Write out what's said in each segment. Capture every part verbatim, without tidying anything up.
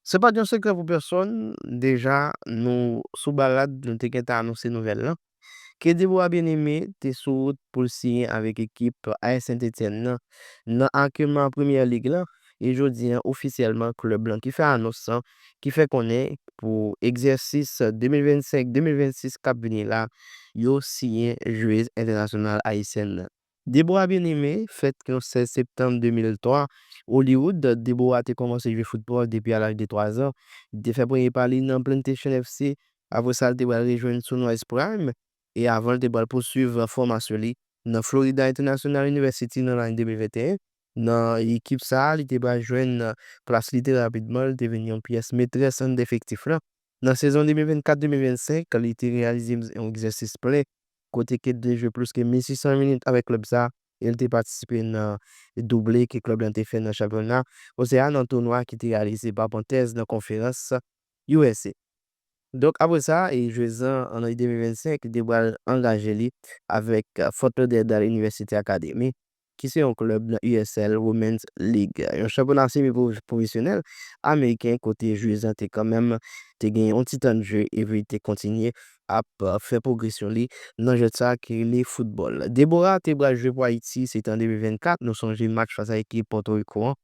Se pa t yon sekrè pou pèsonn, deja nou sou balad, nou te gentan anonse nouvèl lan, ke Deborah Bien-Aimé te sou wout pou l siyen avèk ekip A S Saint-Étienne nan, nan akèman Premyè Lig lan, e jodi a ofisyèlman klèb lan ki fè anons lan, ki fè konnen pou egzèsis de mil vennsenk de mil vennsis k ap vini la, yo siyen jwez entènasyonal ayisyèn nan. Deborah Bien-Aimé fèt yon sèz septanm de mil twa, Hollywood. Deborah te kòmanse jwe foutbòl depi a laj de twa zan. Li te fè premye pa li nan Plantation F C. Apre sa, li te pral rejwenn Sunrise Prime. E avan, li te pral pouswiv fòmasyon li nan Florida International University nan lane de mil venteyen. Nan ekip sa a, li te pral jwenn plas li trè rapidman. Li te vin yon pyès metrès anndan efektif lan. Nan sezon de mil vennkat de mil vennsenk, li te reyalize yon egzèsis plen, kote ke li te jwe plis ke mil sis san minit avèk klèb sa a, e li te patisipe nan double ke klèb lan te fè nan chanpyona, konsènan nan tounwa ki te reyalize pa Panthers nan konferans U S A. Donk, apre sa, e jwez lan, an de mil vennsenk, li te pral angaje li avèk Fort Lauderdale University Academy, ki se yon klèb nan U S L Women's League, yon chanpyona semi pwofesyonèl ameriken kote jwez lan te kanmenm te gen yon ti tan de jwe epi te kontinye ap fè pwogresyon li nan jwèt sa ki rele foutbòl. Deborah te pral jwe pou Ayiti, se te an de mil vennkat, nou sonje match fas a ekip Pòtoriko an.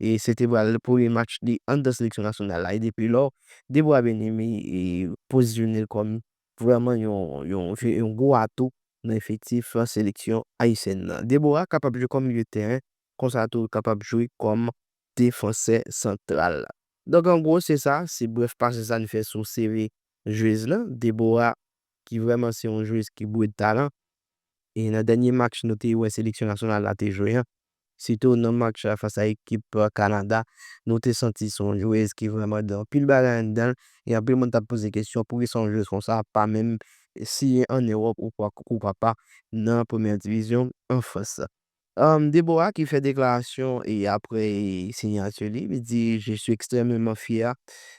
E se te pral premye match li anndan seleksyon nasyonal la. E depi lò, Deborah Bien-Aimé pozisyone l kòm vrèman yon, yon, yon gwo atou nan efektif seleksyon ayisyèn nan. Deborah kapab jwe kòm milye tèren, konsa tou l kapab jwe kòm defansè santral. Donk, an gwo, se sa, se brèf pase sa n fè sou C V jwez lan, Deborah, ki vrèman se yon jwez ki boure de talan. E nan dènye match nou te wè seleksyon nasyonal la te jwe an, sitou nan match la fas a ekip Kanada, nou te santi se yon jwez ki vrèman gen anpil bagay anndan l, e anpil moun t ap poze kesyon poukisa yon jwez konsa pa menm siyen an Ewòp ou pa, ou pa pa nan premyè divizyon an Frans. Um, Deborah ki fè deklarasyon e apre sinyati li, li di, Je suis extrêmement fier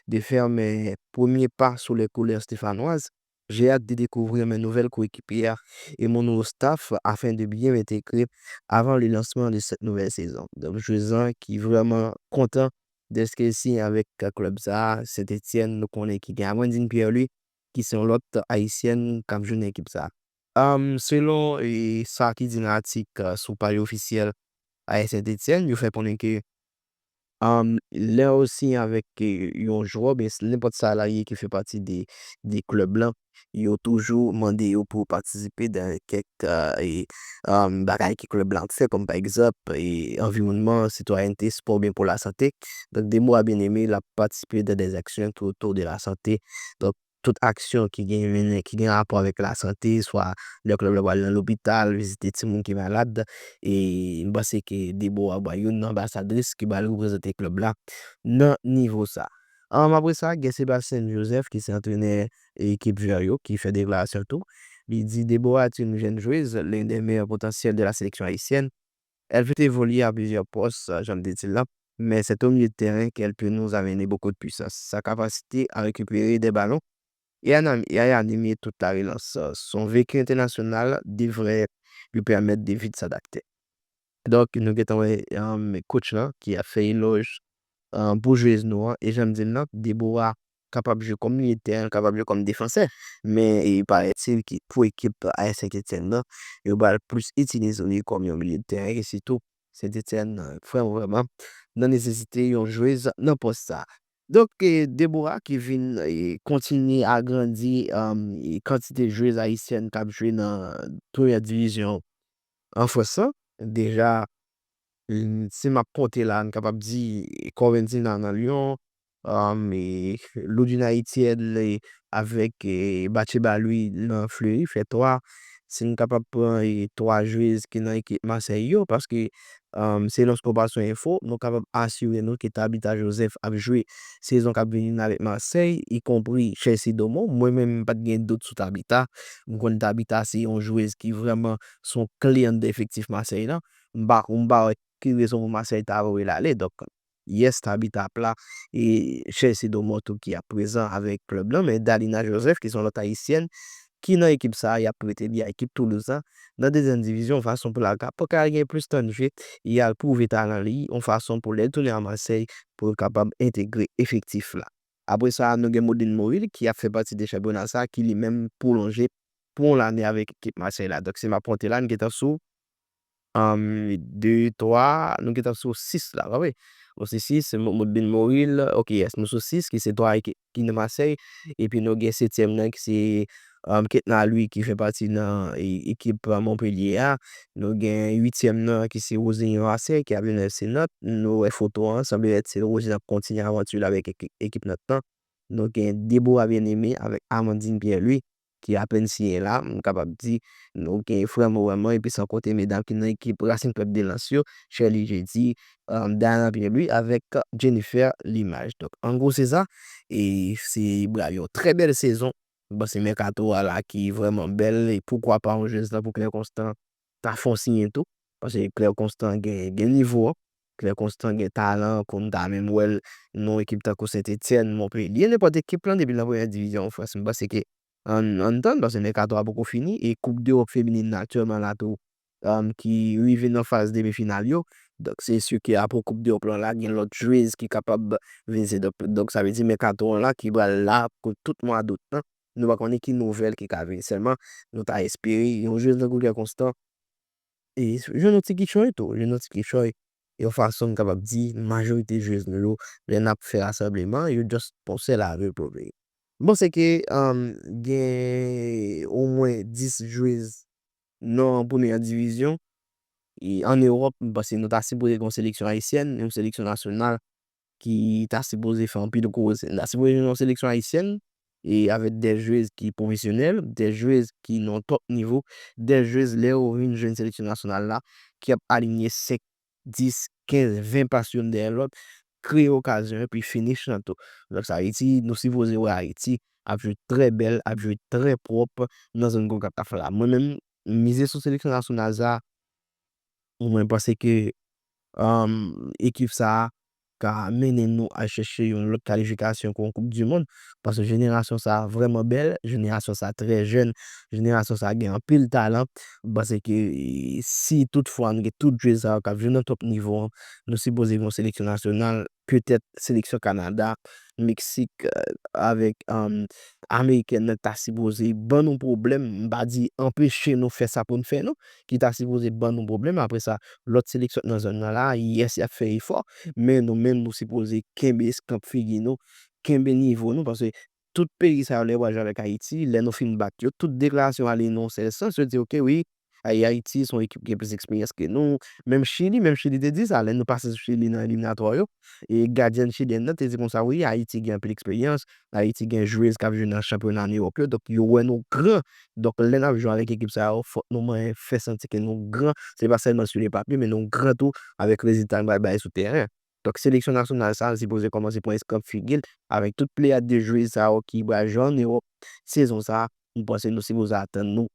de faire mes premiers pas sous les couleurs stéphanoises. J'ai hâte de découvrir mes nouvelles coéquipières et mon nouveau staff afin de bien m'intégrer avant le lancement de cette nouvelle saison. Donk, jwez lan ki vrèman kontan dèske l siyen avèk klèb sa a, Saint-Étienne, nou konnen ki gen Amandine Pierre-Louis, ki se yon lòt ayisyèn k ap jwe nan ekip sa a. Um, selon e, sa ki di nan atik uh, sou paj ofisyèl A S Saint-Étienne, yo fè konnen ke um, lè yo siyen avèk e, yon jwè, oubyen nenpòt sa la ye ki fè pati de, de klèb lan, yo toujou mande yo pou yo patisipe dan kèk uh, e, um, bagay ke klèb lan ap fè, kòm pa egzanp, e, anviwònman, sitwayènte, spò, oubyen pou lasante. Donk, Deborah Bien-Aimé, l ap patisipe dan dè aksyon ki otou de lasante. Donk, tout aksyon ki gen mennen, ki gen rapò avèk lasante, swa lè klèb la pral nan lopital, vizite timoun ki malad, e m panse ke Deborah pral youn nan anbasadris ki pral reprezante klèb la nan nivo sa. Um, apre sa, gen Sébastien Joseph, ki se antrenè ekip Vè yo, ki fè deklarasyon tou. Li di, Deborah est une jeune joueuse, l'une des meilleures potentielles de la sélection haïtienne. Elle peut évoluer à plusieurs postes, jan m te di l la, mais c'est au milieu de terrain qu'elle peut nous amener beaucoup de puissance. Sa kapasite a rekipere de balon et à animer toute la relance. Son vécu international devrait lui permettre de vite s'adapter. Donk, nou gentan wè um, coach lan ki ap fè elòj um, pou jwez nou an. E jan m di l lan, Deborah kapab jwe kòm milye tèren, kapab jwe kòm defansè. Men, e, parètil ki pou ekip A S Saint-Étienne nan, yo pral plis itilize li kòm yon milye tèren, e sitou Saint-Étienne, uh, vrèman, vrèman, nan nesesite yon jwez nan pòs sa. Donk, e, Deborah ki vin e, kontinye agrandi um, e, kantite jwez ayisyèn k ap jwe nan premyè divizyon an Frans lan. Deja, si m ap konte la, n kapab di Corventina nan Lyon, um, e Ludina Etienne e, avèk e, Batcheba Louis nan Fleury fè twa. Si n kapab pran e, twa jwez ki nan ekip Marseille yo, paske um, selon Sport Passion Info, nou kapab asire nou ke Tabitha Joseph ap jwe sezon k ap vini nan avèk Marseille, ikonpri Chelsea Daumont. Mwen menm, m pa t gen dout sou Tabitha. M konn Tabitha se yon jwez ki vrèman se yon kle anndan efektif Marseille lan. M pa, m pa wè ki rezon pou Marseille ta voye l ale. Donk, yes, Tabitha ap la. E Chelsea Daumont tou ki ap prezan avèk klèb lan. Men Dalina Joseph, ki se yon lòt ayisyèn, ki nan ekip sa a, y ap prete li a ekip Toulouse la, nan dezyèm divizyon, yon fason pou l al ka, pou l ka al gen plis tan de jeu, e al pwouve talan li, yon fason pou lè l tounen a Marseille, pou l kapab entegre efektif la. Apre sa, nou gen Modlin Moril ki ap fè pati de chanpyona sa, ki li menm pwolonje pou yon lane avèk ekip Marseille la. Donk, si m ap konte la, nou gentan sou um, de, twa, nou gentan sou sis la, pa vre? Nou se sis, Mo- Modlin Moril, ok, yes, nou sou sis, ki se twa ki, ki nan Marseille, epi nou gen setyèm nan ki se um, Ketna Louis ki fè pati nan e- ekip uh, Montpellier a, nou gen uityèm nan ki se Rosinho Marseille ki ap jwenn F C Nantes, nou wè foto an, sanble se Rosinho ap kontinye avanti l avèk ekip, ekip Nantes lan, nou gen Deborah Bien-Aimé avèk Amandine Pierre-Louis, ki apèn siyen la, m kapab di, nou gen frè Moranman, epi san konte medam ki nan ekip Racing Club de Lens yo, Sherly Jeudi, um, Diana Pierre-Louis avèk Jennifer Limage. Donk, an gwo, se sa. E se bra yon trè bèl sezon. M panse mèkato a la ki vrèman bèl, e poukwa pa yon jèz tankou Claire Constant ta fè yon siyen tou. Paske Claire Constant gen, gen nivo an. Claire Constant gen talan, kon m ta menm wè l nan ekip tankou Saint-Étienne, Montpellier, nenpòt ekip lan depi nan premyè divizyon an Frans. M panse ke ann, ann tann, paske mèkato a poko fini, e Koup Dewòp feminin nan aktyèlman la tou, um, ki rive nan faz demi final yo. Donk, se si ke apre Koup Dewòp lan la, gen lòt jwez ki kapab vin se donk, donk sa vle di mèkato an la ki pral la pou tout mwa dout lan. Nou pa konnen ki nouvèl ki ka vini. Sèlman, nou ta espere yon jwez tankou Claire Constant e jwenn yon ti kichòy tou, jwenn yon ti kichòy. Yon fason m kapab di, majorite jwez nou yo, lè n ap fè rasanbleman, yo just pon sèl avèl pou veye. M panse ke um, gen omwen dis jwez nan premyè divizyon e an Ewòp, m panse nou ta sipoze gen yon seleksyon ayisyèn, yon seleksyon nasyonal ki ta sipoze fè anpil koze. Nou ta sipoze gen yon seleksyon ayisyèn e avèk de jwez ki pwofesyonèl, de jwez ki nan top nivo, de jwez lè yo vin jwenn seleksyon nasyonal la, ki ap alinye senk, dis, kenz, ven pas youn dèyè lòt, kreye okazyon epi finish lan tou. Donk sa vle di nou sipoze wè Ayiti ap jwe trè bèl, ap jwe trè pwòp nan zòn konkakaf la. Mwen menm, m mize sou seleksyon nasyonal sa, mwen panse ke um, ekip sa a ka mennen nou al chèche yon lòt kalifikasyon pou yon Koup di Mond. Paske jenerasyon sa a vrèman bèl, jenerasyon sa a trè jèn, jenerasyon sa a gen anpil talan. M panse ke e, si toutfwa nou gen tout jwè sa yo k ap jwe nan top nivo an, nou sipoze gen yon seleksyon nasyonal, petèt seleksyon Kanada, Meksik, euh, avèk um, Amerikèn nan ta sipoze ban nou pwoblèm. M pa di anpeche nou fè sa pou n fè non, ki ta sipoze ban nou pwoblèm. Apre sa, lòt seleksyon k nan zòn nan la, yes, y ap fè efò, men nou menm nou sipoze kenbe eskanp figi nou, kenbe nivo nou, paske tout peyi sa yo lè yo pral jwe avèk Ayiti, lè nou fin bat yo, tout deklarasyon ale nan yon sèl sans, yo di, oke, wi, Ay- Ayiti se yon ekip ki gen plis eksperyans ke nou. Menm Chili, menm Chili te di sa, lè nou pase sou Chili nan eliminatwa yo, e gadyen chilyèn nan te di konsa, wi, Ayiti gen anpil eksperyans, Ayiti gen jwez k ap jwe nan chanpyona an Ewòp yo, donk yo wè nou gran. Donk lè n ap jwe avèk ekip sa yo, fòk nou manyen fè santi ke nou gran. Se pa sèlman sou le papye, men nou gran tou avèk rezilta n pral bay sou teren. Donk seleksyon nasyonal sa a sipoze kòmanse pran eskanp figi l avèk tout pleyad de jwez sa yo ki pral jwe an Ewòp sezon sa a. M panse nou sipoze atann nou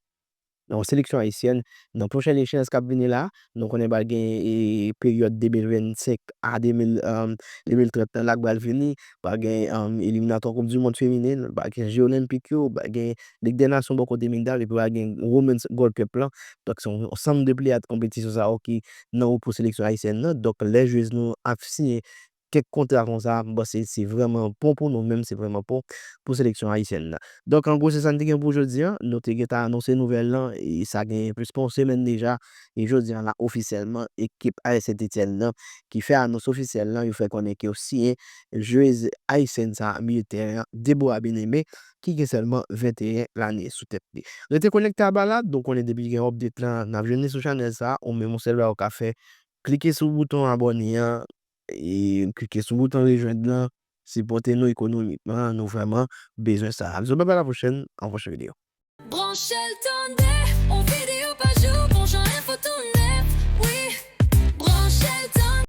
nan yon seleksyon ayisyèn nan pwochen echanj k ap vini la. Nou konnen pral gen e, peryòd de mil vennsenk a de mil, um, de mil trant lan la k pral vini. Pral gen um, eliminatwa Koup di Mond feminen, pral gen Je Olenpik yo, pral gen Lig dè Nasyon bò kote medam, epi pral gen Women's Gold Cup lan. Donk, se yon ansanm de pleyad konpetisyon sa yo ki nan wout pou seleksyon ayisyèn nan. Donk, lè jwez nou ap siyen kèk kontra konsa, m panse se vrèman bon pou nou menm, se vrèman bon pou seleksyon ayisyèn nan. Donk, an gwo, se sa n te gen pou jodi a. Nou te gentan anonse nouvèl lan, e sa gen plis pa yon semèn deja. E jodi a la, ofisyèlman, ekip A S Saint-Étienne nan, ki fè anons ofisyèl lan, yo fè konnen ke yo siyen jwez ayisyèn sa, militè an, Deborah Bien-Aimé, ki gen sèlman venteyen lane sou tèt li. Rete konekte a Balad, donk konnen depi gen update lan, n ap jwenn li sou chanèl sa, ou menm yon sèl bagay ou ka fè, klike sou bouton abòne an, e klike sou bouton rejwenn lan, sipòte nou ekonomikman, nou vrèman bezwen sa. N ap di w bye bye la pwochèn, an pwochen videyo. Branche l tande, on videyo.